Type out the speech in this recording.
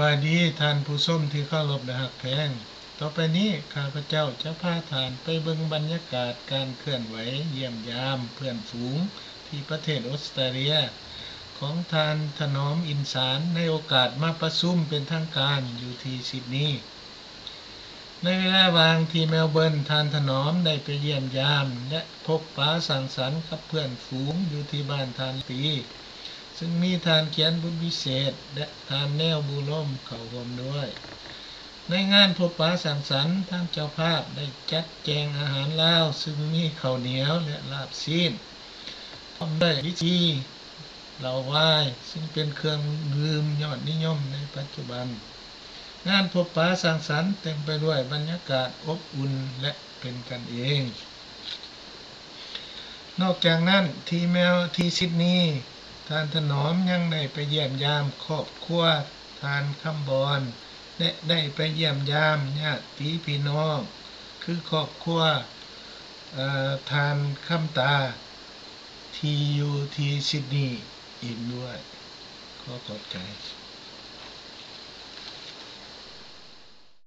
ສະບາຍດີທ່ານຜູ້ຊົມທີ່ເຄົາລົບ ແລະ ຮັກແພງ. ຕໍ່ໄປນີ້ ຂ້າພະເຈົ້າຈະພາທ່ານໄປເບິ່ງບັນຍາກາດການເຄື່ອນໄຫວຢ້ຽມຢາມເພື່ອນຝູງທີ່ປະເທດອົດສະຕາເລຍ ຂອງທ່ານ ຖະໜອມ ອິນສານ ໃນໂອກາດມາປະຊຸມເປັນທາງການຢູ່ທີ່ຊິດນີ. ໃນເວລາວ່າງທີ່ແມວເບີນ ທ່ານຖະໜອມໄດ້ໄປຢ້ຽມຢາມ ແລະ ພົບປະສັງສັນກັບເພື່ອນຝູງຢູ່ທີ່ບ້ານທ່ານປີ ຊຶ່ງມີທ່ານ ຂຽນບຸດ ວິເສດ ແລະ ທ່ານ ແນວ ບູລົມ ເຂົ້າຮ່ວມດ້ວຍ. ໃນງານພົບປະສັງສັນ ທາງເຈົ້າພາບໄດ້ຈັດແຈງອາຫານລາວ ຊຶ່ງມີເຂົ້າໜຽວ ແລະ ລາບຊີ້ນ ພ້ອມດ້ວຍວິສກີ ເຫຼົ້າວາຍ ຊຶ່ງເປັນເຄື່ອງດື່ມຍອດນິຍົມໃນປັດຈຸບັນ. ງານພົບປະສັງສັນເຕັມໄປດ້ວຍບັນຍາກາດອົບອຸ່ນ ແລະ ເປັນກັນເອງ. ນອກຈາກນັ້ນ ທີ່ແມວ ທີ່ຊິດນີ ທ່ານຖະໜອມຍັງໄດ້ໄປຢ້ຽມຢາມຄອບຄົວທ່ານ ຄຳບອນ ແລະ ໄດ້ໄປຢ້ຽມຢາມຍາດຕິພີ່ນ້ອງ ຄືຄອບຄົວ ເອີ ທ່ານ ຄຳຕາ ທີ່ຢູ່ທີ່ຊິດນີອີກດ້ວຍ. ຂໍຂອບໃຈ.